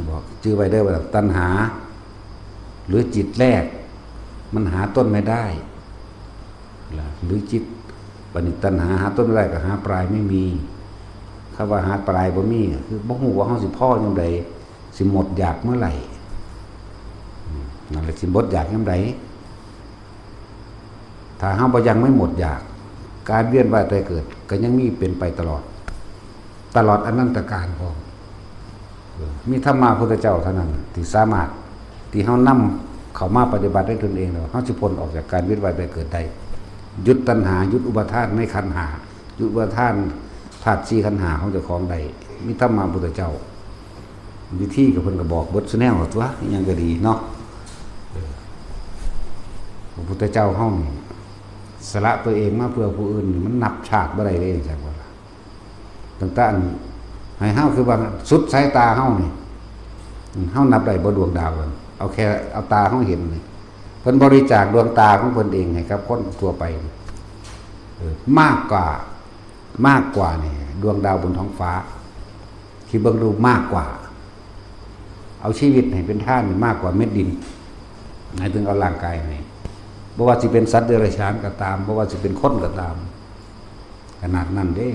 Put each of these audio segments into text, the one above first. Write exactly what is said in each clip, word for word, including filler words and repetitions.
บอกจื่อไว้เด้อว่าตัณหา หรือจิตแรก มันหาต้นไม่ได้ หรือจิต บัดนี้ตัณหาหาต้นไม่ได้ก็หาปลายไม่มี คำว่าหาปลายบ่มี คือบ่ฮู้ว่าเฮาสิพอยามใด สิหมดอยากเมื่อไหร่ อืม นั่นแหละ สิหมดอยากยามใด ถ้าเฮาบ่ยังไม่หมดอยาก การเวียนว่ายตายเกิดก็ยังมีเป็นไปตลอด ตลอดอนันตกาลพร้อม เออ มีธรรมาพุทธเจ้าเท่านั้นที่สามารถ ที่เฮานำเข้ามาปฏิบัติได้ตนเองแล้ว เฮาสิพ้นออกจากการเวียนว่ายตายเกิดได้ หยุดตัณหา หยุดอุปาทานในขันธ์ห้า หยุดอุปาทานธาตุสี่ขันธ์ห้าของเจ้าของได้ มีธรรมาพุทธเจ้า วิธีก็เพิ่นก็บอกเบิดซุแนวตัว อิหยังก็ดีเนาะ เออ พระพุทธเจ้าเฮานี่ สละตัวเองมาเพื่อผู้อื่นนี่มันนับชาติบ่ได้เลย จังว่าล่ะ ตั้งแต่อันให้เฮาคือว่าสุดสายตาเฮานี่ อืม เฮานับได้บ่ดวงดาวนั่น เอาแค่เอาตาเฮาเห็นนี่ เพิ่นบริจาคดวงตาของเพิ่นเองให้กับคนทั่วไปนี่ เออ มากกว่า มากกว่านี่ ดวงดาวบนท้องฟ้า คิดเบิ่งดู มากกว่า เอาชีวิตให้เป็นทานนี่มากกว่าเม็ดดิน หมายถึงเอาร่างกายให้ บ่ว่าสิเป็นสัตว์เดรัจฉานก็ตาม บ่ว่าสิเป็นคนก็ตาม ขนาดนั้นเด้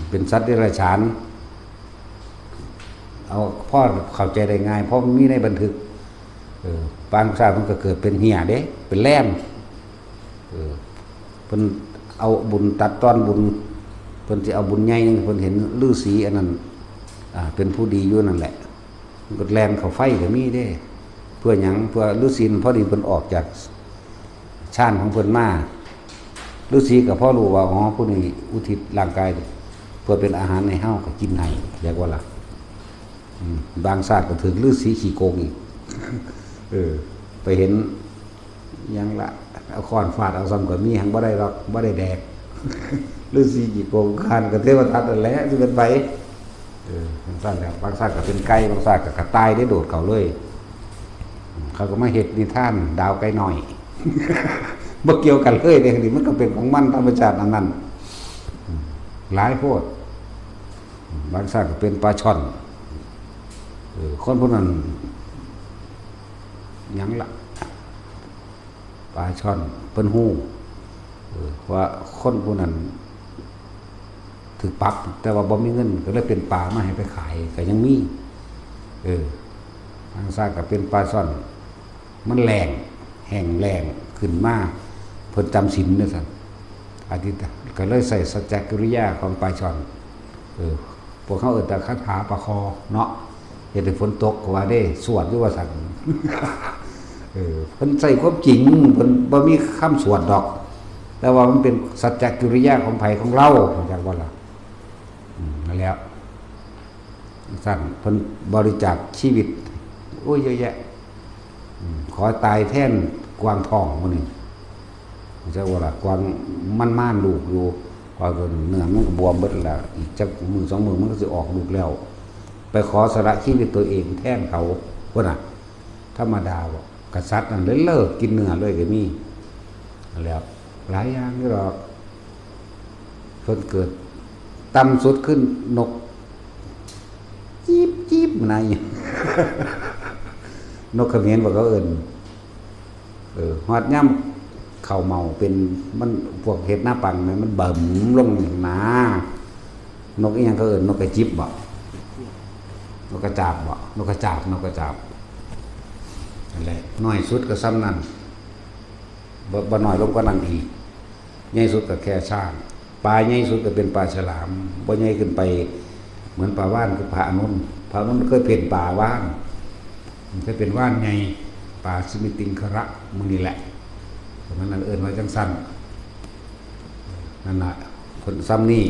เป็นสัตว์เดรัจฉาน เอาพอเข้าใจได้ง่าย เพราะมันมีในบันทึก เออ ปางชาติมันก็เกิดเป็นเหี่ยเด้ เป็นแล่น เออ เพิ่นเอาบุญตัดตอนบุญ เพิ่นสิเอาบุญใหญ่หนึ่ง เพิ่นเห็นฤาษีอันนั้น อ่า เป็นผู้ดีอยู่นั่นแหละ มันก็แล่นเข้าไฟก็มีเด้ เพื่อหยัง เพื่อฤาษีนั่นพอดีเพิ่นออกจากฌานของเพิ่นมา ฤาษีก็พอรู้ว่า อ๋อ ผู้นี้อุทิศร่างกาย เพื่อเป็นอาหารให้เฮาก็กินให้ เรียกว่าล่ะ อืม บางชาติก็ถือฤาษีขี้โกงอีก เออ ไปเห็นหยังละ เอาค้อนฟาดเอาซ้ำก็มี หังบ่ได้หรอก บ่ได้แดก ฤาษีขี้โกง คานกับเทวทัตนั่นแหละ สิเป็นไผ เออ จังซั่นแหละ บางชาติก็เป็นไก่ บางชาติก็กระต่ายได้โดดเข้าเลย อืม เขาก็มาเฮ็ดนิทานดาวไก่น้อย บ่เกี่ยวกันเลยเด้ นี่มันก็เป็นของมันธรรมชาติอันนั้น อืม หลายโพด อืม บางชาติก็เป็นปลาช่อน เออ คนผู้นั้น หยังละ ปลาช่อน เพิ่นฮู้ เออ ว่าคนผู้นั้นถูกปรับ แต่ว่าบ่มีเงิน ก็เลยเป็นปลามาให้ไปขาย ก็ยังมี เออ บางชาติก็เป็นปลาช่อน มันแล้ง แห้งแล้งขึ้นมา เพิ่นจำศีลว่าซั่น อธิษฐาน ก็เลยใส่สัจจกิริยาของปลาช่อน เออ พวกเขาเอิ้นแต่คาถาปลาคอเนาะ เฮ็ดให้ฝนตก ก็ว่าเด้ สวดอยู่ว่าซั่น เออ เพิ่นใส่ความจริง เพิ่นบ่มีคำสวดดอก แต่ว่ามันเป็นสัจจกิริยาของไผของเรา เข้าใจบ่ล่ะ อืม นั่นแหละ ซั่น เพิ่นบริจาคชีวิต โอ้ย เยอะแยะ อืม ขอตายแทนกวางทองมื้อนี้ เข้าใจบ่ล่ะ กวางมันม่านลูกอยู่ กวางตัวหนึ่งเนื้อมันก็บวมเบิดแล้ว อีกจักมื้อสองมื้อมันก็สิออกลูกแล้ว ไปขอสละชีวิตตัวเองแทนเขา พุ้นน่ะ ธรรมดาบ่ กษัตริย์นั่นเลยเลิกกินเนื้อเลยก็มี แล้ว หลายอย่างอยู่ดอก เพิ่นเกิดต่ำสุดคือนก จี๊บจี๊บนะ นกเขมรบ่เขาเอิ้น เออ ฮอดยามข้าวเม่าเป็น มัน พวกเฮ็ดนาปังนะ มันบึ้มลงหนา นกอีหยังเขาเอิ้น นกกระจิบบ่ นกกระจาบบ่ นกกระจาบ นกกระจาบ นั่นแหละ น้อยสุดก็ส่ำนั้น บ่ บ่น้อยลงกว่านั้นอีก ใหญ่สุดก็แค่ช้าง ปลาใหญ่สุดก็เป็นปลาฉลาม บ่ใหญ่ขึ้นไปเหมือนปลาวาฬคือปลาอานนท์ ปลาอานนท์เคยเป็นปลาวาฬ มันเคยเป็นวาฬใหญ่ ปลาสมิติงคระหมู่นี้แหละ ตรงนั้นเอิ้นว่าจังซั่น นั่นน่ะ เพิ่นส่ำนี้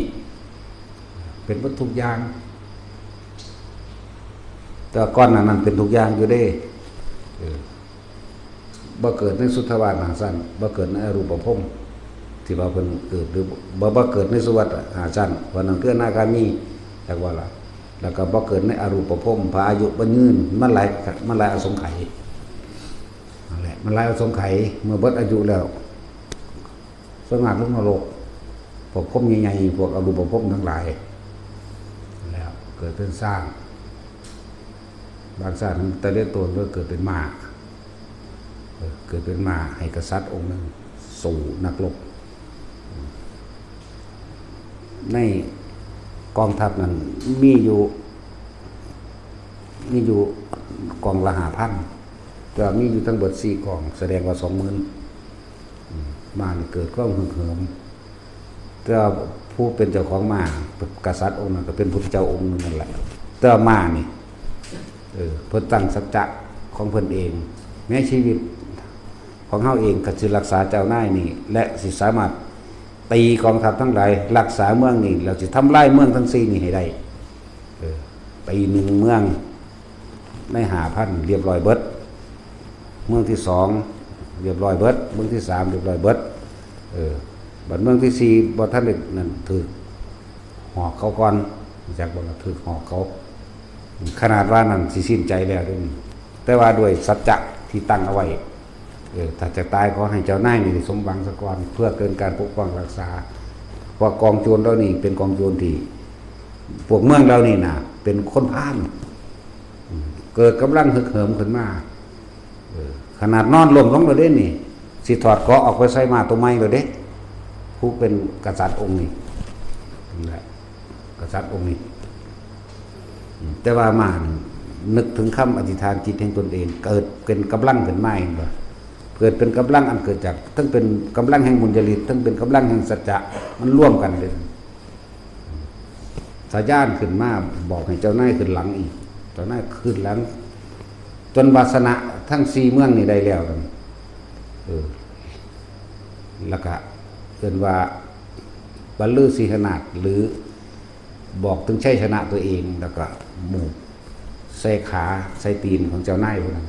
เป็นเบิดทุกอย่าง แต่ก่อนหน้านั้นเป็นทุกอย่างอยู่เด้ เออ บ่เกิดในสุทธาวาสหาชั้น บ่เกิดในอรูปภพ ที่ว่าเพิ่นเกิด หรือบ่ บ่เกิดในสุวัตหาชั้น เพราะนั่นคืออนาคามี จักว่าล่ะ แล้วก็บ่เกิดในอรูปภพ พระอายุบ่ยืน มันหลาย มันหลายอสงไขย นั่นแหละ มันหลายอสงไขย เมื่อเบิดอายุแล้ว ส่วนมากลงนรก พวกภพใหญ่ๆ พวกอรูปภพทั้งหลาย แล้วเกิดเป็นช้าง บางชาติแต่เล็กโตนก็เกิดเป็นม้า เออ เกิดเป็นม้าให้กษัตริย์องค์หนึ่ง สู้นักรบ ในกองทัพนั้นมีอยู่ มีอยู่กองละห้าพัน แต่ว่ามีอยู่ทั้งเบิดสี่กอง แสดงว่าสองหมื่น อืม ม้านี่เกิดความฮึกเหิม แต่ว่าผู้เป็นเจ้าของม้ากษัตริย์องค์นั้นก็เป็นพุทธเจ้าองค์หนึ่งนั่นแหละ แต่ว่าม้านี่ เออ เพิ่นตั้งสัจจะของเพิ่นเอง แม้ชีวิตของเฮาเองก็สิรักษาเจ้านายนี่ และสิสามารถตีกองทัพทั้งหลาย รักษาเมืองนี่ แล้วสิทำลายเมืองทั้งสี่นี่ให้ได้ เออ ตีหนึ่งเมืองในห้าพัน เรียบร้อยเบิด เมืองที่สองเรียบร้อยเบิด เมืองที่สามเรียบร้อยเบิด เออ บัดเมืองที่สี่บ่ทันได้นั่น ถืกหอกเขาก่อน จักบ่ล่ะ ถืกหอกเขา ขนาดว่านั่นสิสิ้นใจแล้วเด้นี่ แต่ว่าด้วยสัจจะที่ตั้งเอาไว้ เออ ถ้าจะตายขอให้เจ้านายนี่ได้สมหวังซะก่อน เพื่อเป็นการปกป้องรักษา เพราะกองโจรเหล่านี้เป็นกองโจรที่ พวกเมืองเหล่านี้น่ะ เป็นคนพาล อืม เกิดกำลังฮึกเหิมขึ้นมา เออ ขนาดนอนล้มลงแล้วเด้นี่ สิถอดเกราะออกไปใส่ม้าตัวใหม่แล้วเด้ ผู้เป็นกษัตริย์องค์นี้ นั่นแหละ กษัตริย์องค์นี้ อืม แต่ว่าม้านี่นึกถึงคำอธิษฐานจิตแห่งตนเอง เกิดเป็นกำลังขึ้นมาเองบ่ เกิดเป็นกำลังอันเกิดจาก ทั้งเป็นกำลังแห่งบุญญาฤทธิ์ ทั้งเป็นกำลังแห่งสัจจะ มันร่วมกันเลย สายญาณขึ้นมาบอกให้เจ้านายขึ้นหลังอีก เจ้านายขึ้นหลัง จนว่าชนะทั้งสี่เมืองนี่ได้แล้วนั่น เออ แล้วก็เอิ้นว่าบรรลือสิงหนาถ หรือบอกถึงชัยชนะตัวเอง แล้วก็หมู่บใส่ขาใส่ตีนของเจ้านายผู้นั้น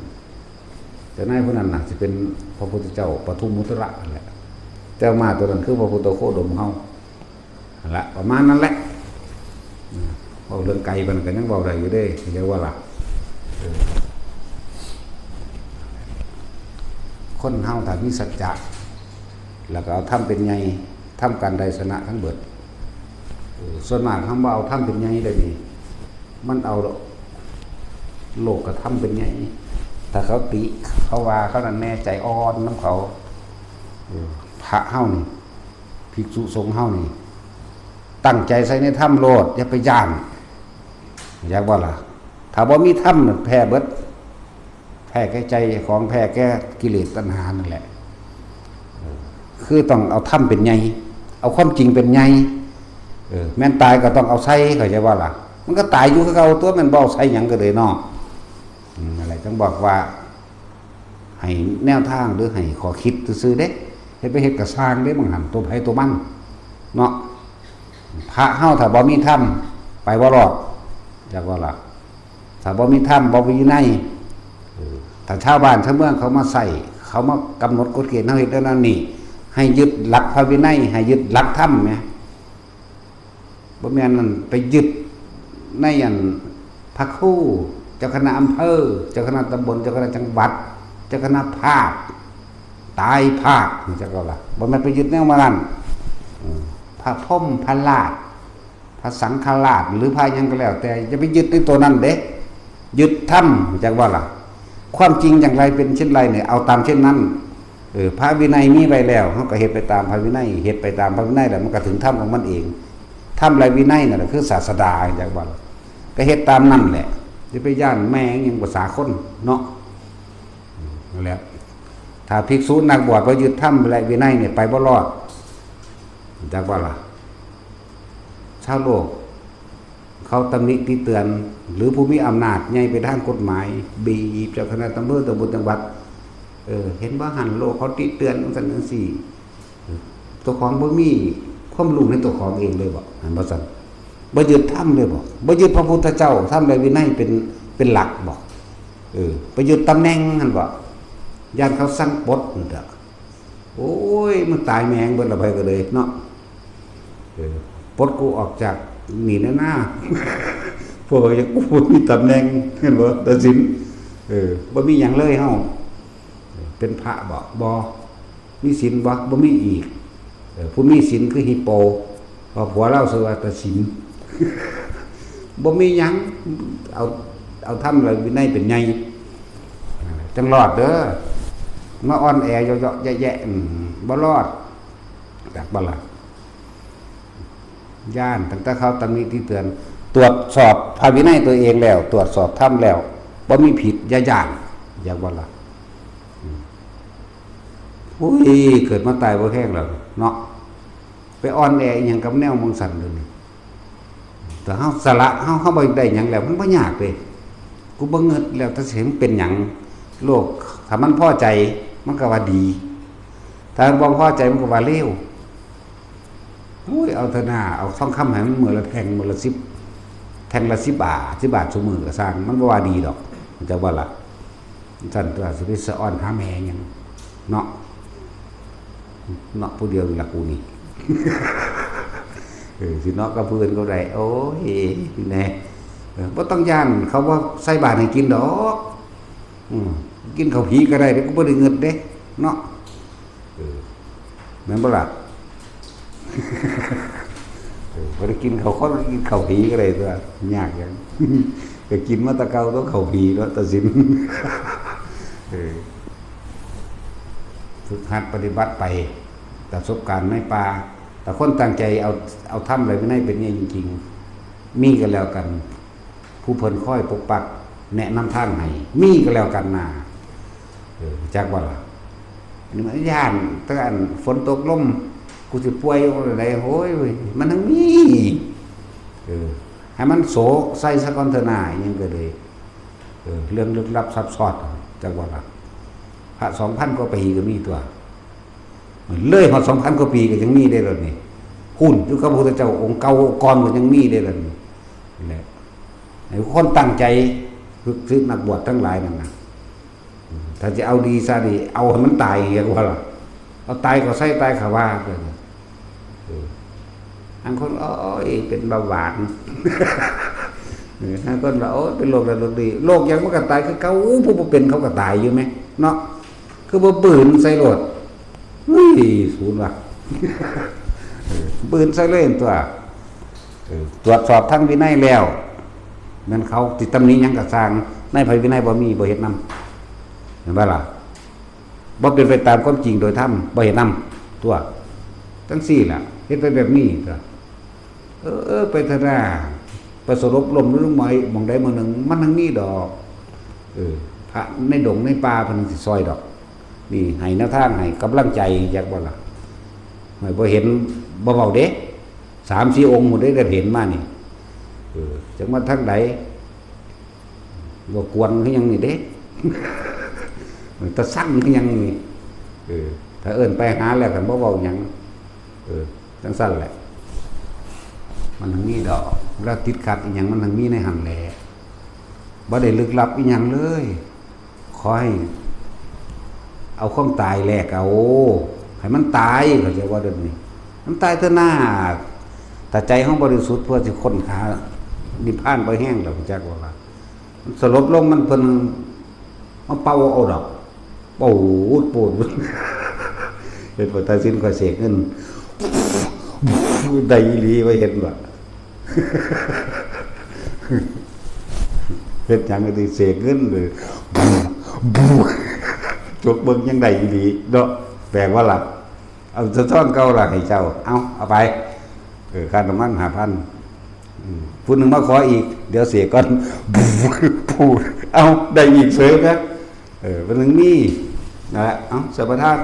เจ้านายผู้นั้นน่ะสิเป็นพระพุทธเจ้าปทุมมุตระนั่นแหละ แต่ม้าตัวนั้นคือพระพุทธโคดมเฮา นั่นละ ประมาณนั้นแหละ อืม เว้าเรื่องไกลมันก็ยังเว้าได้อยู่เด้ เข้าใจว่าล่ะ เออ คนเฮาถ้ามีสัจจะ แล้วก็เอาธรรมเป็นใหญ่ ธรรมกันได้ชนะทั้งเบิด เออ ส่วนมากเฮาบ่เอาธรรมเป็นใหญ่เลยนี่ มันเอาโลกธรรมเป็นใหญ่ ถ้าเขาติ เขาว่า เขานั่นแน่ ใจอ่อนนำเขา เออ พระเฮานี่ ภิกษุสงฆ์เฮานี่ ตั้งใจใส่ในธรรมโลด อย่าไปย้าน อยากว่าล่ะ ถ้าบ่มีธรรมน่ะแพ้เบิด แพ้แก่ใจของ แพ้แก่กิเลสตัณหานั่นแหละ เออ คือต้องเอาธรรมเป็นใหญ่ เอาความจริงเป็นใหญ่ เออ แม่นตายก็ต้องเอาใส่ เข้าใจว่าล่ะ มันก็ตายอยู่คือเก่าตัว แม่นบ่เอาใส่หยังก็เลยเนาะ อืม อะไรต้องบอกว่า ให้แนวทางหรือให้ข้อคิดซื่อๆเด้ เฮ็ดไปเฮ็ดกะซ่างเด้ บางหันตัวไผตัวมัน เนาะ พระเฮาถ้าบ่มีธรรม ไปบ่รอด จักว่าล่ะ ถ้าบ่มีธรรม บ่มีวินัย เออ ถ้าชาวบ้านชาวเมืองเขามาใส่ เขามากำหนดกฎเกณฑ์เฮาเฮ็ดแนวนั้นนี่ ให้ยึดหลักพระวินัย ให้ยึดหลักธรรมแหม บ่แม่นนั่น ไปยึดในอันพระครู เจ้าคณะอำเภอ เจ้าคณะตำบล เจ้าคณะจังหวัด เจ้าคณะภาค ตายภาค จักว่าล่ะ บ่แม่นไปยึดแนวมานั้น อืม พระพรหม พระราช พระสังฆราช หรือพระหยังก็แล้วแต่ อย่าไปยึดในตัวนั้นเด้ ยึดธรรม จักว่าล่ะ ความจริงอย่างไรเป็นเช่นไรเนี่ย เอาตามเช่นนั้น เออ พระวินัยมีไว้แล้ว เฮาก็เฮ็ดไปตามพระวินัย เฮ็ดไปตามพระวินัยแล้ว มันก็ถึงธรรมของมันเอง ธรรมและวินัยนั่นแหละคือศาสดา จักว่าล่ะ ก็เฮ็ดตามนั่นแหละ อย่าไปย้านแม่งหยังภาษาคนเนาะ นั่นแหละ ถ้าภิกษุนักบวชบ่ยึดธรรมและวินัยเนี่ย ไปบ่รอด จักว่าล่ะ ชาวโลก เขาตำหนิติเตือน หรือผู้มีอำนาจใหญ่ไปทางกฎหมาย บีบเจ้าคณะอำเภอ ตำบล จังหวัด เออ เห็นบ่หั้น โลกเขาติเตือนจังซั่นจังซี่ เจ้าของบ่มีความรู้ในตัวของเองเลยบ่ หั้นบ่ซั่น บ่ยึดธรรมเลยบ่ บ่ยึดพระพุทธเจ้า ธรรมและวินัยเป็น เป็นหลักบ่ เออ ไปยึดตำแหน่งหั้นบ่ ย้านเขาสั่งปลดนั่นเด้อ โอ้ย มันตายแม่งเบิดละ ไผก็เลยเนาะ เออ ปลดกูออกจากนี่แน่นา เพราะว่ากูบ่มีตำแหน่ง เห็นบ่ ตัดสิน เออ บ่มีหยังเลยเฮา เป็นพระบ่ บ่ มีศีลบ่ บ่มีอีก เออ ผู้มีศีลคือฮิปโป เพราะผัวลาวชื่อว่าตาสิน บ่มีหยัง เอา เอาธรรมและวินัยเป็นใหญ่ จั่งรอดเด้อ มาอ่อนแอเยาะๆแยะๆ อืม บ่รอด จักบ่ล่ะ ย้าน ตั้งแต่เขาตำหนิติเตือน ตรวจสอบพระวินัยตัวเองแล้ว ตรวจสอบธรรมแล้ว บ่มีผิด อย่าย้าน จักบ่ล่ะ อืม อุ้ย เกิดมาตายบ่แพงแล้วเนาะ ไปอ่อนแออิหยังกับแนวมองสันเดี๋ยวนี้ แต่เฮาสละ เฮา เฮาบ่ได้หยังแล้ว มันบ่ยากเด้ กูบ่เงิดแล้ว แต่สิให้มันเป็นหยัง โลก ถ้ามันพอใจ มันก็ว่าดี ถ้ามันบ่พอใจ มันก็ว่าเลว โอ้ย เอาเถอะนา เอาทองคำให้มันมื้อละแท่ง มื้อละสิบ แท่งละสิบบาท สิบบาทซุมื้อก็ซ่าง มันบ่ว่าดีดอก จักบ่ล่ะ ซั่นตัว สิไปสะออนหาแม่หยัง เนาะ เนาะ ผู้เดียวนี่ล่ะกูนี่ เออ สิเนาะกับเพื่อนก็ได้ โอ้ย แน่ เออ บ่ต้องย้าน เขาบ่ใส่บาตรให้กินดอก อืม กินข้าวผีก็ได้ เดี๋ยวกูบ่ได้เงินเด้ เนาะ เออ แม่นบ่ล่ะ เออ บ่ได้กินข้าวคน กินข้าวผีก็ได้ตัว ยากหยัง ก็กินมาแต่เก่าตัวข้าวผีเนาะ ตัดสิน เออ ฝึกหัดปฏิบัติไป ประสบการณ์ในป่า แต่คนตั้งใจเอา เอาธรรมและวินัยเป็นใหญ่จริงๆ มีก็แล้วกัน ผู้เพิ่นคอยปกปัก แนะนำทางให้ มีก็แล้วกันนา เออ จักบ่ล่ะ อันนี้มันย้าน แต่อันฝนตกลม กูสิป่วยอะไร โอ้ย มันทั้งมี เออ ให้มันโศกใส่ซะก่อนเถอะนา อิหยังก็เลย เออ เรื่องลึกลับซับซ้อน จักบ่ล่ะ พระสองพันกว่าปีก็มีตัว เลยฮอดสองพันกว่าปีก็ยังมีได้แล้วนี่ หุ่นอยู่กับพระพุทธเจ้าองค์เก่าองค์ก่อนก็ยังมีได้แล้วนี่ นี่แหละ ให้คนตั้งใจ ฝึก ฝึกนักบวชทั้งหลายนั่นนะ ถ้าจะเอาดีซะดี เอาให้มันตาย เรียกว่าล่ะ เอาตายก็ใส่ตายขาว่าไปเลย เออ บางคน โอ้ย เป็นเบาหวาน เออ บางคนว่า โอ้ย เป็นโรคนั้นโรคนี้ โรคหยังมันก็ตายคือเก่า ผู้บ่เป็นเขาก็ตายอยู่ไหม เนาะ คือบ่ปืนใส่โลด เฮ้ย ศูนย์ว่ะ เออ ปืนใส่เลยตัว เออ ตรวจสอบทางวินัยแล้ว แม่นเขาสิตำหนิหยังก็ซ่าง ในพระวินัยบ่มี บ่เฮ็ดนำ เห็นบ่ล่ะ บ่เป็นไปตามความจริงโดยธรรม บ่เฮ็ดนำ ตัว จั่งซี้ล่ะ เฮ็ดไปแบบนี้ตัว เออ เออ ไปเถอะนา ไปสลบล้มลงหมอยหม่องใดหม่องหนึ่ง มันทั้งมีดอก เออ พระในดงในป่าเพิ่นสิซอยดอก นี่ให้แนวทาง ให้กำลังใจ จักบ่ล่ะ ไม่ บ่เห็น บ่เว้าเด้ สามสี่องค์หมดได้เห็นมานี่ เออ จักมาทางใด บ่กวนคือหยังนี่เด้ ตาสั่งคือหยังนี่ เออ ถ้าเอิ้นไปหาแล้วกันบ่เว้าหยัง เออ จั่งซั่นแหละ มันทั้งมีดอก แล้วติดขัดอีหยังมันทั้งมีในหั่นแหละ บ่ได้ลึกลับอีหยังเลย ขอให้ เอาความตายแลกเอา ให้มันตาย เข้าใจว่าเดี๋ยวนี้ มันตายเถอะนา ถ้าใจเฮาบริสุทธิ์เพื่อสิค้นหานิพพานบ่แห้งดอก จักว่า มันสลบลง มันเพิ่นมาเป่าเอาดอก ปูดปูด เห็นบ่ ตาสินก็เสกเงิน ได้อีหลี ว่าเห็นบ่ เฮ็ดหยังก็สิเสกเงินเลย จกเบิ่งยังได้อีหลีเนาะ แปลกว่าล่ะ เอาสะท้อนเก่าล่ะให้เจ้า เอา เอาไป เออ ค่าน้ำมันห้าพัน อืม ผู้หนึ่งมาขออีก เดี๋ยวเสกก่อน ปูด เอา ได้อีกเสยนะ เออ มันถึงมี นั่นแหละ เอา สัมปทาน